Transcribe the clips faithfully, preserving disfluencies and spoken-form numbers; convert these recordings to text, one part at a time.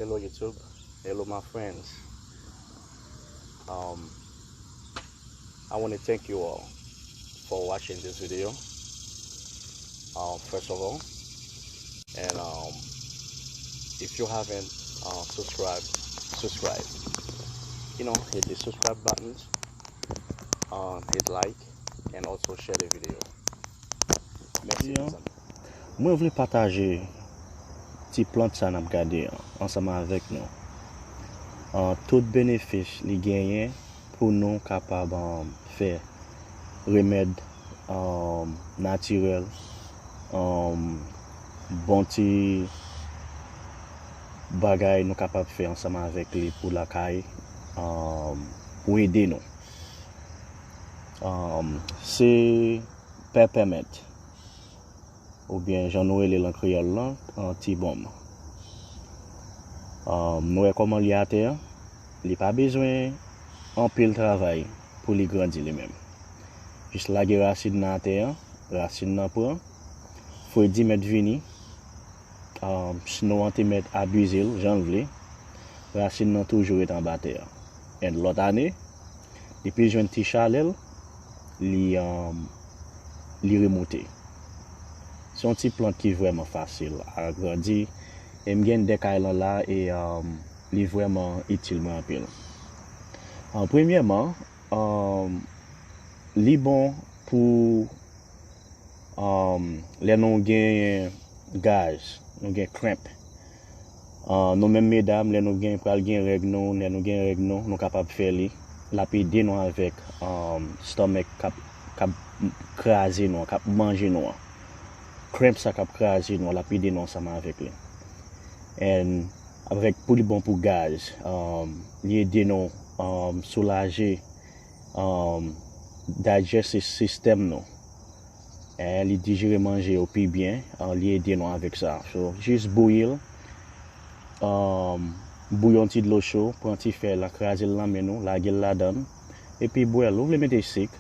Hello YouTube. Hello my friends. Um, I want to thank you all for watching this video. Um, first of all, and um, if you haven't uh, subscribed, subscribe. You know, hit the subscribe buttons, um, hit like, and also share the video. Mèsi, mezanmi. Mwen vle pataje ti plant sa n ap gade an ansanm avèk nou. An, tout benefis li genyen pou nou kapab, an, fè remèd, an, natirèl, an, bon ti bagay nou kapab fè ansanm avèk li pou lakay, an, pou ede nou. An, se pepèmint, oubyen jan nou rele l an kreyòl lan, an, ti bonm. An, nou wè kòman li atè an, li pa bezwen anpil travay pou li grandi li menm. Jis lage rasin nan atè an, rasin nan pran, fredi mèt vini, um, snow an te mèt abize l jan l vle, rasin nan toujou ret anba tè a. And lòt ane, depi l jwenn ti chalè l, li, um, li remoute. Se yon ti plant ki vrèman fasil a grandi. E m gen de kay lan la e, um, li vrèman itil mwen anpil. An, premyèman, um, li bon pou, um, lè nou gen gaz, nou gen cramp. Uh, nou menm medam, lè nou gen, pral gen règ nou, lè nou gen règ nou, nou kapab fè li. L ap ede nou avèk, um, stomach k ap, k ap kraze nou an, k ap manje nou an. Cramp sa k ap kraze nou an, l ap ede nou ansanm avèk li. And avèk pou li bon pou gaz, um, li ede nou, um, soulaje, um, digestive system nou. Eh, li dijere manje yo pi byen, ah, li ede nou avèk sa. So, jis bouyi l, um, bouyi yon ti dlo cho, pran ti fèy lan, kraze l nan men nou, lage l ladan l, epi bwè l. Ou vle mete sik,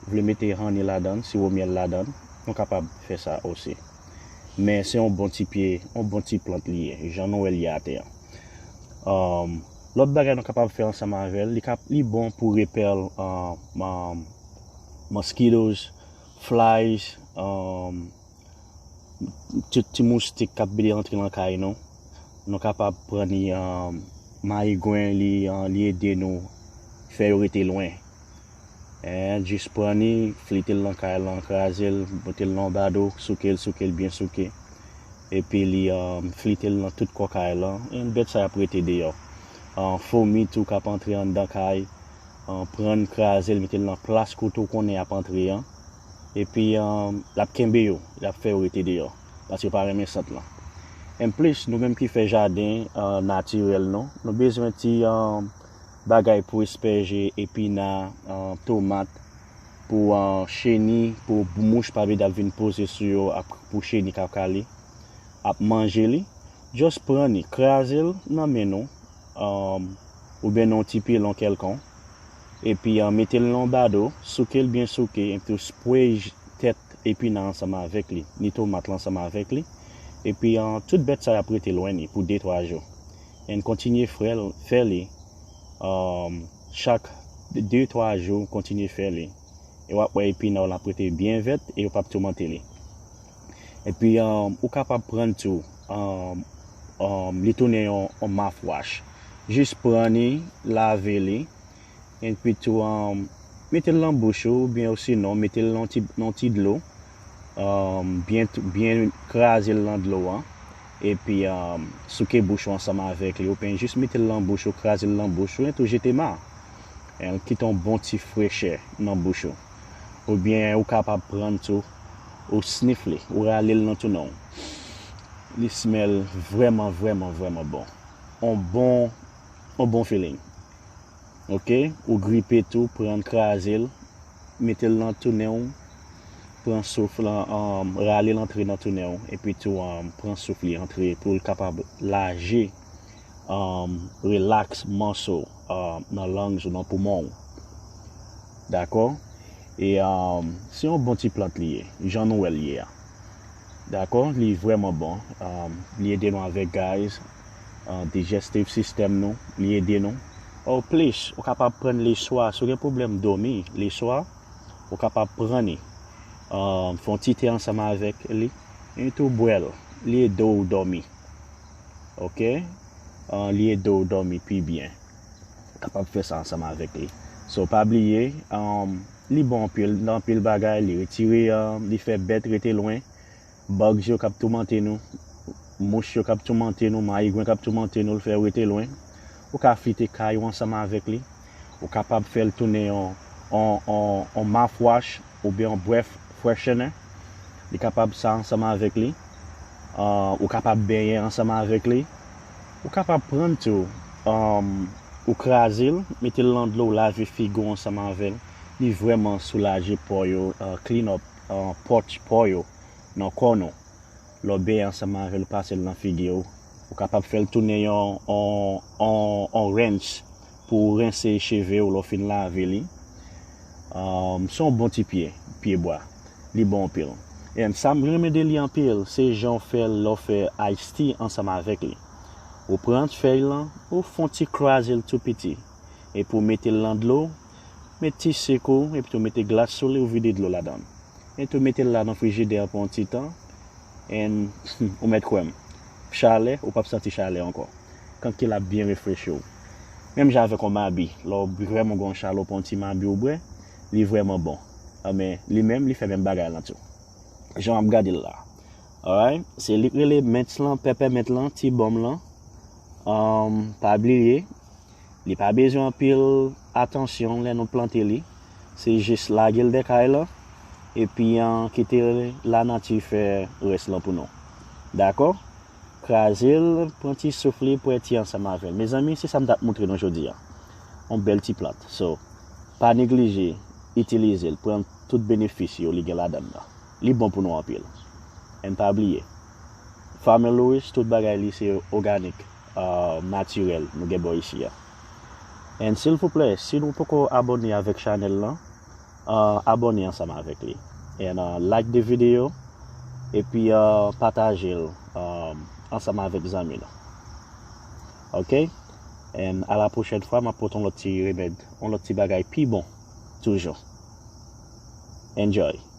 ou vle mete honey ladan l, siwo myèl ladan l, nou kapab fè sa osi. Men se yon bon ti pye, yon bon ti plant li ye, jan nou wè l ye atè a. Um, lòt bagay nou kapab fè ansanm avè l, li kap, li bon pou repèl, um, um, mosquitoes, flies, um, tout ti moustik k ap vle antre nan kay nou. Nou kapab pran li, um, mayigwen, li, uh, li ede nou fè yo rete lwen. Eh, jis pran li, flite l nan kay lan, kraze l, mete l nan yon bado, souke l, souke l, byen souke. Epi li, um, flite l nan tout kò kay lan. And bèt sa y ap rete deyò. Ah, foumi tou k ap antre anndan kay, ah, pran l, kraze l, mete l nan plas kote w konnen y ap antre an. Epi, ah, l ap kenbe yo, l ap fè yo rete deyò. Paske yo pa renmen sant lan. Anplis, nou menm ki fè jaden, ah, natirèl nou, nou bezwen ti, ah, bagay pou espèje, epina, ah, tomat, pou, ah, cheni, pou mouch pa vle ap vin poze sou yo, ap, pou cheni k ap kale, ap manje li. Just pran li, kraze l nan men nou, um, oubyen nan yon ti pilon kèlkonk. Epi, uh, mete l nan yon bado, souke l byen souke, epi w spray tèt epina ansanm avèk li, ni tomat lan ansanm avèk li. Epi, uh, tout bèt sa y ap rete lwen li pou de twa jou. And kontinye fè l, fè li, um, chak de twa jou, kontinye fè li. E w ap wè epina w lan ap rete byen vèt e yo p ap toumante li. Epi, um, ou kapab pran tou, um, um, li tounen yon, yon mouthwash. Jis pran li, lave li, epi tou, um, mete l nan bouch ou, oubyen osinon, mete l nan ti, nan ti dlo, um, byen, byen kraze l nan dlo an, epi, um, souke bouch ou ansanm avèk li, oubyen jis mete l nan bouch ou, kraze l nan bouch ou, epi tou jete ma. Kite yon bon ti frechè nan bouch ou. Oubyen ou kapab pran tou, ou snif li, ou rale l nan tounen w. Li smell vrèman, vrèman, vrèman bon. On bon, on bon feeling. Oke? Ou gripe tou, pran l, kraze l, mete l nan tounen w, pran souf lan, um, rale l antre nan tounen w, epi tou, um, pran souf li antre pou l kapab laje, um, relax muscle, um, nan lungs ou nan poumon w. Dakò? E, um, se yon bon ti plant li ye, jan nou wè l ye a. Dakò? Li vrèman bon. Um, li ede nou avèk gaz. uh, digestive system nou, li ede nou. Ou plis, ou kapab pran li swa, si w gen pwoblèm dòmi, li swa, ou kapab pran li. Uh, fè yon ti te ansanm avèk li, e tou bwè l, li ede w dòmi. Ok? Uh, li ede w dòmi pi byen. Ou kapab fè sa ansanm avèk li. So, pa bliye, um, li bon anpil, nan anpil bagay, li retire, um, li fè bèt rete lwen. Bugs yo k ap toumante nou, mouch yo k ap toumante nou, mayigwen k ap toumante nou, l fè yo rete lwen. Ou ka flite kay ou ansanm avèk li. Ou kapab fè l tounen yon, yon, yon, yon mouthwash oubyen yon breath freshener. Li kapab sa ansanm avèk li. Ah, ou kapab benyen ansanm avèk li. Ou kapab pran l tou, um, ou kraze l, mete l nan dlo, w lave figi w ansanm avè l. Li vrèman soulaje po yo, uh, clean up, uh, pòch po yo nan kò nou. Lè w benyen ansanm avè l, ou pase l nan figi w. Ou kapab fè l tounen yon, yon, yon, yon rinse pou w rense cheve w lè w fin lave li. Um, se yon bon ti pye, pye bwa. Li bon anpil. And sa m renmen de li anpil, se jan w fè l lè w fè iced tea ansanm avèk li. Ou pran fèy lan, ou fè yon ti kraze l tou piti. Epi w mete l nan dlo, met ti sik ou, epi tou mete glas sou li, ou vide dlo ladan l. Epi tou mete l la nan frijidè pou yon ti tan, and ou mèt kwè m, chalè, ou p ap santi chalè ankò. Kanke l ap byen refreshi w. Menm jan avèk yon mabi, lè w vrèman gen yon chalè, w pran yon ti mabi ou bwè, li vrèman bon. Anben, li menm, li fè menm bagay lan tou. Jan w ap gade l la. Alright? Se li k rele mint lan, peppermint lan, ti bòm lan. Um, pa bliye, li pa bezwen anpil atansyon lè nou plante li. Se jis lage l dèyè kay lan, epi, an, kite lanati fè rès lan pou nou. Dakò? Kraze l, pran ti souf li, pran ti ansanm avè l. Mezanmi, se sa m t ap montre nou jodi a. Yon bèl ti plant. So, pa neglije itilize l, pran tout benefis yo li gen ladan l lan. Li bon pou nou anpil. And pa bliye, Farmer Lewis, tout bagay li se òganik, uh, natirèl, nou gen bò isi a. And silvouplè, si nou poko abòne avèk chanèl lan, uh, abòne ansanm avèk li. And, uh, like the video, epi, uh, pataje l, um, ansanm avèk zanmi nou. Ok? And a la pwochèn fwa, m ap pote yon lòt ti remèd, yon lòt ti bagay pi bon, toujou. Enjoy!